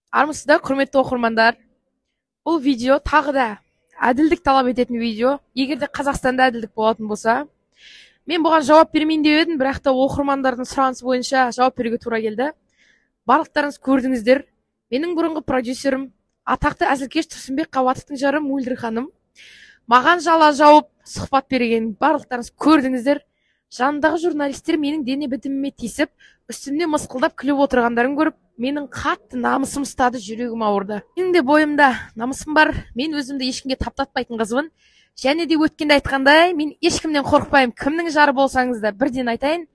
Армысыздар, құрметті оқырмандар! Бұл видео тағы да әділдік талап ететін видео. Егер де Қазақстанда әділдік болатын болса, мен бұған жауап бермейін деп едім, бірақ та оқырмандардың сұранысы бойынша жауап беруге тура келді. Барлықтарыңыз көрдіңіздер, менің бұрынғы продюсерім, атақты әзілкеш Тұрсынбек Қабатовтың жары Мөлдір ханым маған жала жауып сұхбат берген, барлықтарыңыз көрдіңіздер. Жанындағы журналистер менің дене бітіміме тиісіп, үстімде мысқылдап күліп отырғандарын көріп, менің қатты намысым ұстады, жүрегім ауырды. Менің де бойымда намысым бар, мен өзімді ешкімге таптатпайтын қызбын. Және де өткенде айтқандай, мен ешкімнен қорықпаймын, кімнің жары болсаңыз да бірден айтайын.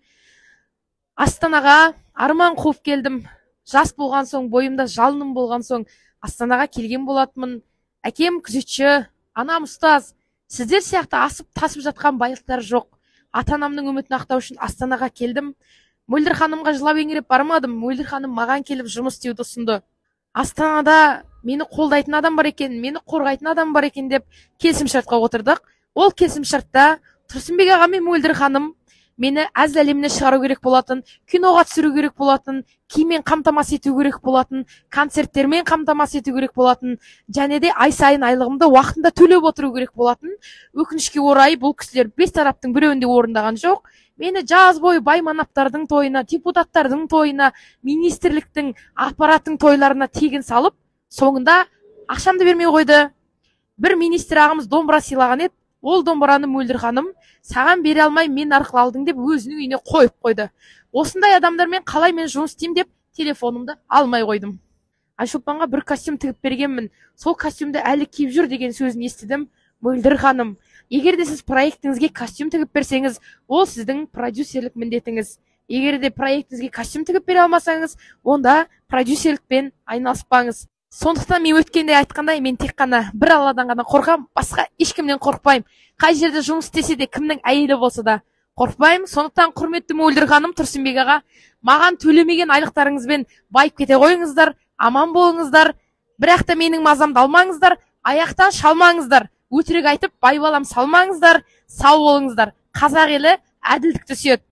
Астанаға арман қуып келдім. Жас болған соң, бойымда жалыным болған соң Астанаға келген болатынмын. Әкем күзетші, анам ұстаз. Сіздер сияқты асып тасып жатқан байлықтар жоқ. Ата-анамның үмітін ақтау үшін Астанаға келдім. Мөлдір ханымға жылап еңіреп бармадым. Мөлдір ханым маған келіп жұмыс істеуді ұсынды. Астанада мені қолдайтын адам бар екен, мені қорғайтын адам бар екен деп келісімшартқа отырдық. Ол келісімшартта Тұрсынбек аға мен Мөлдір ханым мені әзіл әлеміне шығару керек болатын, киноға түсіру керек болатын, киіммен қамтамасыз ету керек болатын, концерттермен қамтамасыз ету керек болатын, және де ай сайын айлығымды уақытында төлеп отыру керек болатын. Өкінішке орай, бұл кісілер бес тараптың біреуін де орындаған жоқ. Мені жаз бойы бай манаптардың тойына, депутаттардың тойына, министрліктің, аппараттың тойларына тегін салып, соңында ақшамды бермей қойды. Бір министр ағамыз домбыра сыйлаған еді. Ол домбыраны Мөлдір ханым саған бере алмай, мен арқылы алдың деп өзінің үйіне қойып қойды. Осындай адамдармен қалай мен жұмыс істеймін деп телефонымды алмай қойдым. Айшолпанға бір костюм тігіп бергенмін, сол костюмді әлі киіп жүр деген сөзін естідім. Мөлдір ханым, егер де сіз проектіңізге костюм тігіп берсеңіз, ол сіздің продюсерлік міндетіңіз. Егер де проектіңізге костюм тігіп бере алмасаңыз, онда продюсерлікпен айналыспаңыз. Сондықтан мен өткенде айтқандай, мен тек қана бір Алладан ғана қорқамын, басқа ешкімнен қорықпаймын. Қай жерде жұмыс істесе де, кімнің әйелі болса да қорықпаймын. Сондықтан, құрметті Мөлдір ханым, Тұрсынбек аға, маған төлемеген айлықтарыңызбен байып кете қойыңыздар, аман болыңыздар. Бірақ та менің мазамды алмаңыздар, аяқтан шалмаңыздар, өтірік айтып бай балам салмаңыздар, сау болыңыздар. Қазақ елі әділдікті сүйеді.